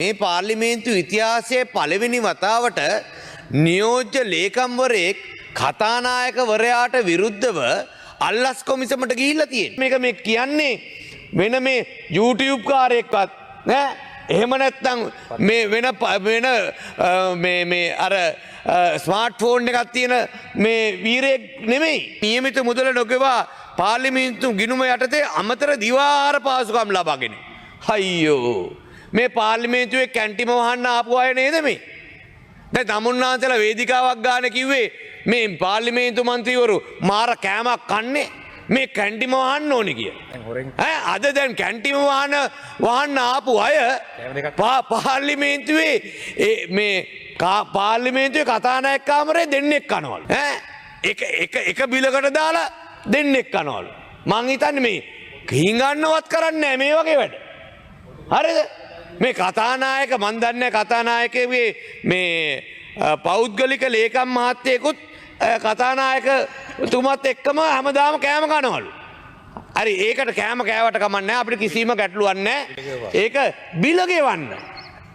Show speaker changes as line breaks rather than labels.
මේ පාර්ලිමේන්තු ඉතිහාසයේ පළවෙනි වතාවට නියෝජ්‍ය ලේකම්වරයෙක් කතානායකවරයාට විරුද්ධව අල්ලස් කොමිසමට ගිහිල්ලා තියෙන්නේ. මේක මේ කියන්නේ වෙන මේ YouTube කාරයෙක්වත් නෑ. එහෙම නැත්නම් මේ වෙන වෙන මේ මේ අර ස්මාර්ට් ෆෝන් එකක් තියෙන මේ වීරයෙක් නෙමෙයි. නියමිත මුදල නොගෙවා පාර්ලිමේන්තු ගිණුම යටතේ අමතර දිවාහාර පහසුකම් ලබාගෙන. අයියෝ, මේ පාර්ලිමේන්තුවේ කැන්ටිම වහන්න ආපු අය නේද මේ? දැන් තමුන්නාන්සලා වේදිකාවක් ගාන කිව්වේ මේ පාර්ලිමේන්තු මන්ත්‍රීවරු මාර කෑමක් කන්නේ, මේ කැන්ටිම වහන්න ඕනි කිය. ඈ, අද දැන් කැන්ටිම වහන්න ආපු අය පාර්ලිමේන්තුවේ ඒ මේ පාර්ලිමේන්තුවේ කතානායක කාමරේ දෙන්නෙක් කනවලු. ඈ, එක එක එක බිලකට දාලා දෙන්නෙක් කනවලු. මං හිතන්නේ මේ හිඟන්නවත් කරන්නේ නැහැ මේ වගේ වැඩ. හරිද? මේ කතානායක මන් දන්නේ කතානායකගේ මේ පෞද්ගලික ලේකම් මහත්තයෙකුත් කතානායක තුමත් එක්කම හැමදාම කෑම කනවලු. හරි, ඒකට කෑම කෑවට කමක් නැහැ, අපිට කිසිම ගැටලුවක් නැහැ. ඒක බිල ගෙවන්න.